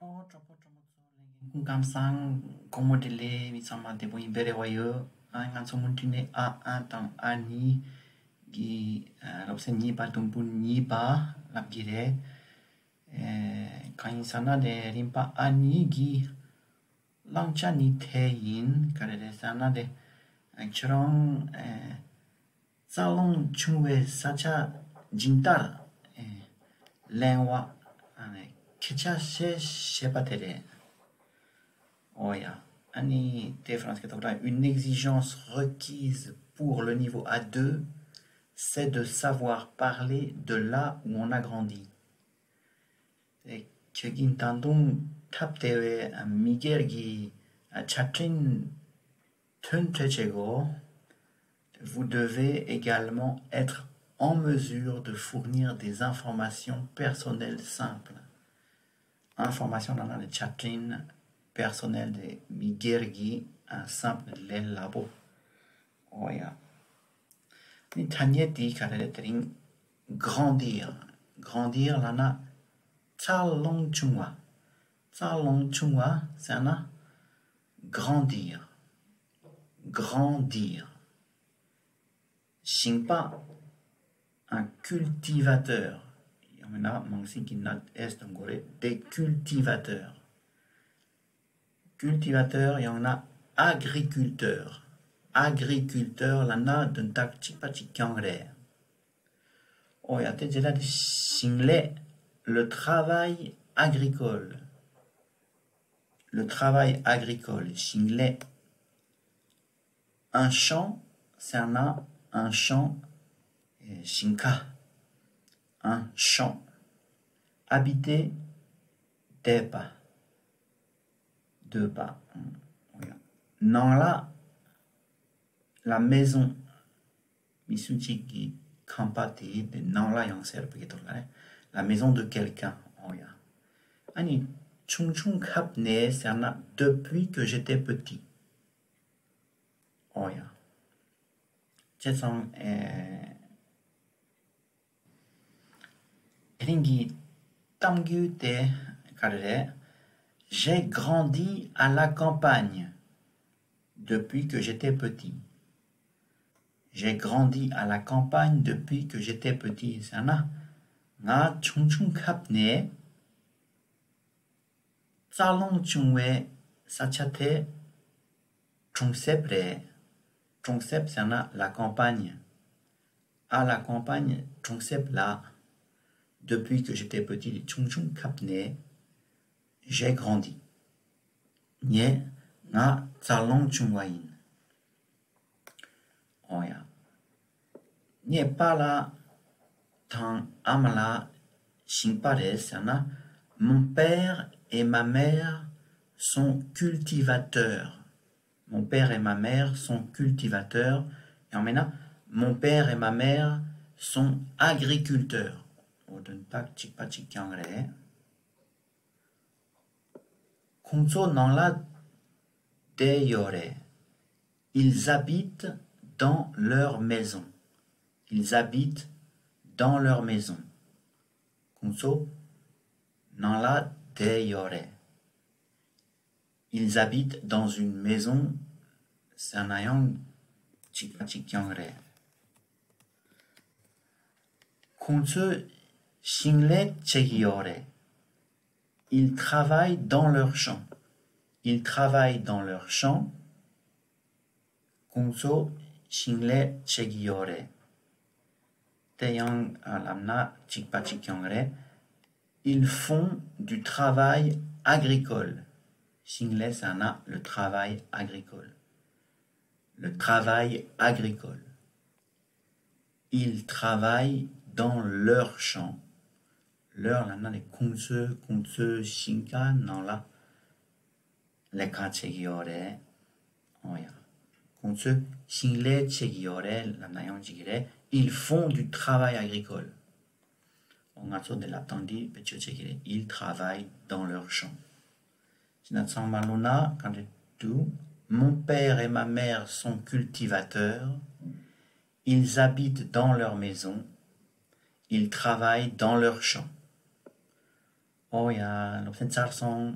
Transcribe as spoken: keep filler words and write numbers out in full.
ཨོ། གྲོགས་པོ་གྲོགས་མོ་ཚོ་ལྷན་རྒྱས་སྐུ་ཁམས་བཟང་། དགོང་མོ་བདེ་ལེགས། མི་ཚང་མ་བདེ་པོ་ཡིན་པའི་རེ་བ་ཡོད། ཨ། ང་ཚོ་མུ་མཐུད་ནས་ཨ་ཨན་དང་ཨ་ནི་གི་ཨ་སློབ་ཚན་གཉིས་པ་དུམ་བུ་གཉིས་པ་ལབ་ཀྱི་རེད། ཨེ། གང་ཡིན་ཟེར་ན་དེ་རིམ་པ་ཨ་ནི་གི་བླང་བྱ་ནི་དེ་ཡིན། ག་རེ་རེད་ཟེར་ན་དེ་ཁྱོད་རང་ཨེ་རྩ་རླུང་ཆུང་བའི་ས་ཆ་ཇི་ལྟར་ཨེ་གླེང་བ་ཨ་ནི་སྐད་ཆ་བཤད་བཤད་པ་དེ་རེད། ཨོ་ཡ། ཨ་ནི་དེ་ཧྥ་རན་སི་སྐད་ཐོག་ལ། Une exigence requise pour le niveau A deux, c'est de savoir parler de là où on a grandi. དེ་ཁྱོད་ཀྱིས་ད་དུང་ཐབས་དེ་བས་མི་སྒེར་གྱི་ཆ་འཕྲིན་ཐོན་ཐོས་བྱེད་དགོས། Vous devez également être en mesure de fournir des informations personnelles simples. Information ལབ་ན་ནི་ཆ་འཕྲིན། personnel དེ་མི་སྒེར་གྱི། simple ལས་སླ་པོ། ཨོ་ཡ། ནི་ཐ་སྙད་དེ་ག་རེ་རེད། དེ་རིང་grandir། grandir ལབ་ན་རྩ་རླུང་ཆུང་བ། རྩ་རླུང་ཆུང་བ་ཟེར་ན་grandir། grandir། ཞིང་པ། un cultivateur། ཡང་མིན་ན་མང་ཚིག་གི་ནང་S དང་གོ་རེད། des cultivateurs། cultivateur ཡང་ན་agriculteur། agriculteur ལབ་ན་དོན་དག་གཅིག་པ་གཅིག་རྐྱང་རེད། ཨོ་ཡ། དེ་རྗེས་ལ་དེ་ཞིང་ལས། le travail agricole། le travail agricole། ཞིང་ལས། un champ ཟེར་ན་un champ ཞིང་ཁ། un champ། habiter བསྡད་པ། སྡོད་པ། ནང་ལ། la maison། མི་སུ་གཅིག་གི་ཁང་པ་དེ་དེ་ནང་ལ་ཡང་ཟེར་བའི་དོན་ལ་རེད། la maison de quelqu'un། ཨོ་ཡ། ཨ་ནི་ཆུང་ཆུང་སྐབས་ནས་ཟེར་ན་depuis que j'étais petit། ཨོ་ཡ། བྱས་ཙང་ཨེ། དེ་རིང་གི་གཏམ་རྒྱུད་དེ་ག་རེ་རེད། J'ai grandi à la campagne depuis que j'étais petit. J'ai grandi à la campagne depuis que j'étais petit ཟེར་ན། ང་ཆུང་ཆུང་སྐབས་ནས་རྩ་རླུང་ཆུང་བའི་ས་ཆ་དེ་གྲོང་གསེབ་རེད། གྲོང་གསེབ་ཟེར་ན་la campagne། à la campagne གྲོང་གསེབ་ལ། depuis que j'étais petit ཆུང་ཆུང་སྐབས་ནས། j'ai grandi། ངས་ང་རྩ་རླུང་ཆུང་བ་ཡིན། ཨོ་ཡ། ངའི་པཱ་ལགས་དང་ཨ་མ་ལགས་ཞིང་པ་རེད་ཟེར་ན། Mon père et ma mère sont cultivateurs. Mon père et ma mère sont cultivateurs. ཡང་མིན་ན། Mon père et ma mère sont agriculteurs. ཨོ། དོན་དག་གཅིག་པ་གཅིག་རྐྱང་རེད། ཁོང་ཚོ་ནང་ལ་བསྡད་ཡོད་རེད། Ils habitent dans leur maison. Ils habitent dans leur maison. ཁོང་ཚོ་ནང་ལ་བསྡད་ཡོད་རེད། Ils habitent dans une maison ཟེར་ན་ཡང་གཅིག་པ་གཅིག་རྐྱང་རེད། ཁོང་ཚོས་ཞིང་ལས་བྱེད་ཀྱི་ཡོད་རེད། Ils travaillent dans leur champ. Ils travaillent dans leur champ. ཁོང་ཚོས་ཞིང་ལས་བྱེད་ཀྱི་ཡོད་རེད། དེ་ཡང་ལབ་ན་གཅིག་པ་གཅིག་རྐྱང་རེད། Ils font du travail agricole. ཞིང་ལས་ཟེར་ན་le travail agricole. Le travail agricole. Ils travaillent dans leur champ. leur ལབ་ན་ནི་ཁོང་ཚོའི་ཁོང་ཚོའི་ཞིང་ཁ་ནང་ལ་ལས་ཀ་བྱེད་ཀྱི་ཡོད་རེད། ཨོ་ཡ། ཁོང་ཚོས་ཞིང་ལས་བྱེད་ཀྱི་ཡོད་རེད་ལབ་ན་ཡང་འགྲིག་གི་རེད། Ils font du travail agricole. ཨོ། ང་ཚོ་འདི་ལ་སྟངས་འདི་བེད་སྤྱོད་བྱེད་ཀྱི་རེད། Ils travailled dans leur champ. ཅི་ན་ཚང་མ་ལོ་ན་ག་འདྲ་འདུག Mon père et ma mère sont cultivateurs. Ils habitent dans leur maison. Ils travaillent dans leur champ. ཨོ་ཡ། སློབ་ཚན་ཚར་སོང་།